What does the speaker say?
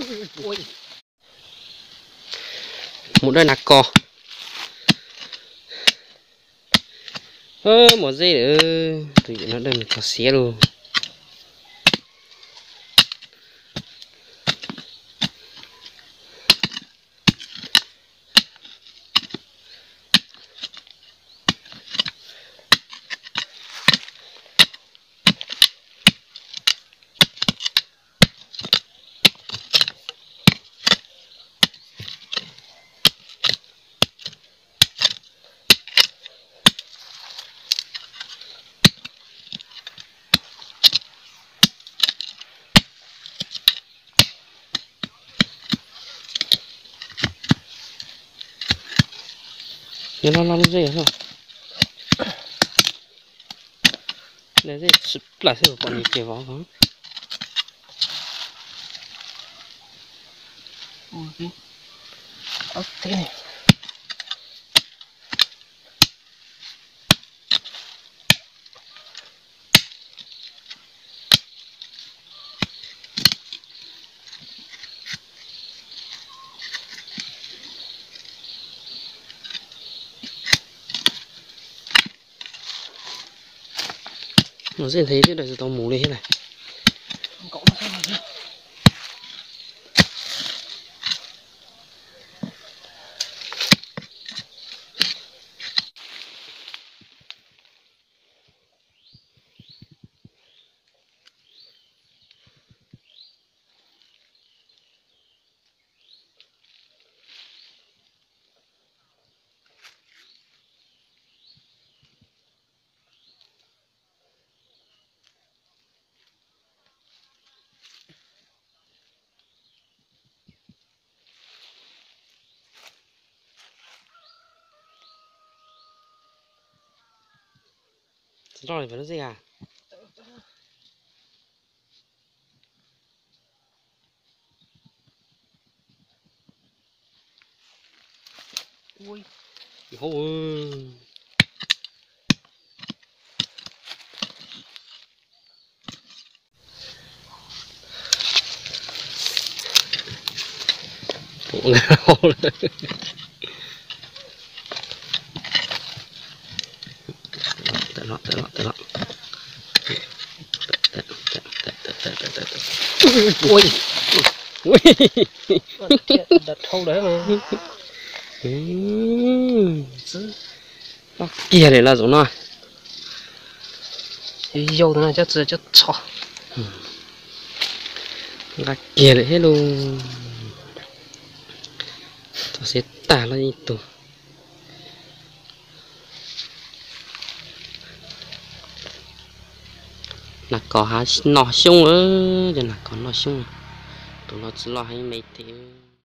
Mus dawj nas kos. Mos zeb, tus yawm no dawj nas kos xiav lug. Nws los los lub zeb, lub zeb tsis plaws xwb pom nws ces vov ko. Mos zeb nthe twb daws tsis tau mus li thiab lawm. Tsis loj li pem lub zeb a. Loj kiag li los zaum no. Yau tus no cov txi cov txho. Nqa kiag li thiab lauj. Txog siav tag los ib tug. Nas kos hav noj xyoob, cov nas kos noj xyoob. Tus no tsis loj heev me tes.